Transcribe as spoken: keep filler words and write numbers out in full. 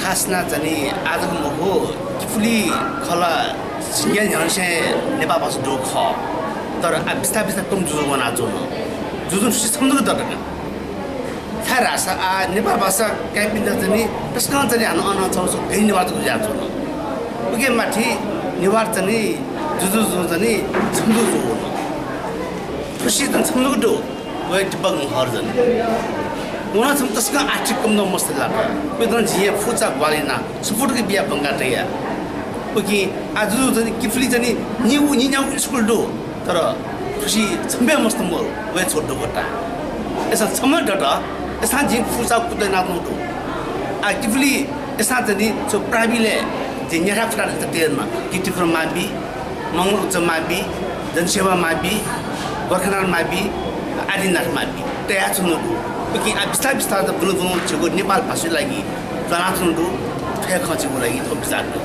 खास यानाः चाहिँ नि आजको मखु, किपुली खला झिंग्या न्ह्यःने नेपाल भाषा दु खः, तर आ बिस्तार बिस्तार कम जुजु वनाच्वन। जुजु थुसी छम्ह जक दत का। छाय् धाःसा आ नेपाल भाषा काइपिन्त चाहिँ नि तसकं चाहिँ नि हानं अन छौ छौ गैं नेवाः जक जुयाच्वन। उके माथि नेवाः चाहिँ नि जुजु जुजु चाहिँ नि छम्ह जक जुवन। थुसी चाहिँ छम्ह जक दु। वय् दीपक महर्जन। वं छम्ह तसकं आर्थिक कमजोर मस्त लात। वय्‌कलं जिं फुचा ग्वाहालि याना support के बिया बंगा तया। उकिं आ जुजु चाहिँ किपुली चाहिँ नि उ निन्यागु स्कुल दु। तर थुसी छम्ह मस्त मरु, वय् छौ दुःख ता। अय्‌सां छम्ह दत, अय्‌सां जिं फुचा कुतः यानातःगु दु। आ किपुली अय्‌सां चाहिँ नि छौ प्राइभेटय् जिं न्याथा खुता तेनमा, कितिपुर माबी, मंगल उच्च माबी, जनसेवा माबी, गोरखानाथ माबी, आदिनाथ माबी तयाच्वनागु दु। उकिं आ बिस्तार बिस्तार त बुलुबुलु झीगु नेपाल भाषाया लागि च्वनाच्वनागु दु। थ्व खँ झीगु लागि थ्व बिचाः दु।